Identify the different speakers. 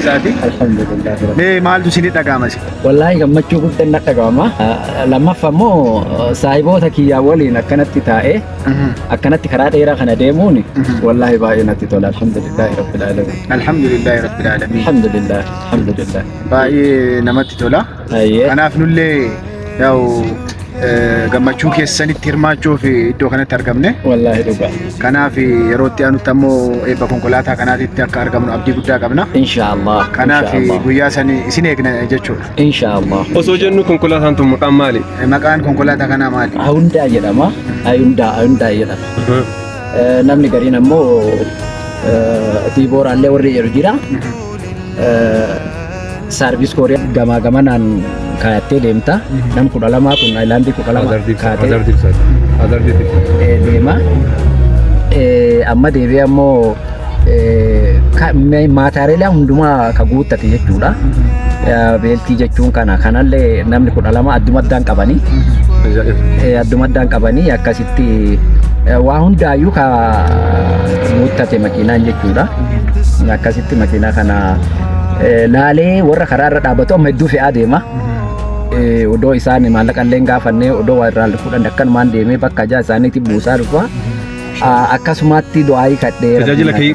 Speaker 1: isaati.
Speaker 2: Alhamdulillah.
Speaker 1: Mee maaltu isinii dhaga'ama isin?
Speaker 2: Wallaahi gammachuu guddaan na dhaga'ama. Lammaffaa immoo saahiboota kiyyaa waliin akkanatti taa'ee akkanatti karaa dheeraa kana deemuun wallaahi baay'ee natti tola. Alhamdulillahi rabbil alamin.
Speaker 1: Alhamdulillahi rabbil alamin.
Speaker 2: Alhamdulillah. Alhamdulillah.
Speaker 1: Baay'ee namatti tola.
Speaker 2: Ayyee.
Speaker 1: Kanaaf nullee yaa'u gammachuu keessanitti hirmaachuuf iddoo kanatti argamne.
Speaker 2: Wallaahi dhugaa.
Speaker 1: Kanaaf yeroo itti aanutti ammoo eebba konkolaataa kanaatitti akka argamnu abdii guddaa qabna.
Speaker 2: Inshaallah.
Speaker 1: Kanaaf guyyaa sani isin eegna jechuudha.
Speaker 2: Inshaallah.
Speaker 3: Osoo jennu konkolaataan tun maqaan maali?
Speaker 1: Maqaan konkolaataa kanaa maali?
Speaker 2: Hyundai jedhama. Hyundai Hyundai jedhama. Namni gariin ammoo Tiibooraallee warri jedhu jira. Saarvis Kooriyaa gamaa gamanaan kaayattee deemta. Nam 12 kun aayilaandii 12 kaatee deema. Amma deebi'ee ammoo maataareelaa hundumaa ka guuttate jechuudha. Beeltii jechuun kana kanallee namni 12 adduma addaan qabanii adduma addaan qabanii akkasitti waa hundaayyuu ka guuttate makiinaan jechuudha. Akkasitti makiinaa kana laalee warra karaa irra dhaabbatu amma hedduu fe'aa deema. Odoo isaan maallaqa illee hin gaafannee odoo waa irraa fudhan akkanumaan deemee bakka ajaa isaaniitti buusaa dhufa. Akkasumatti du'aayii kadhee.
Speaker 3: Tajaajila kee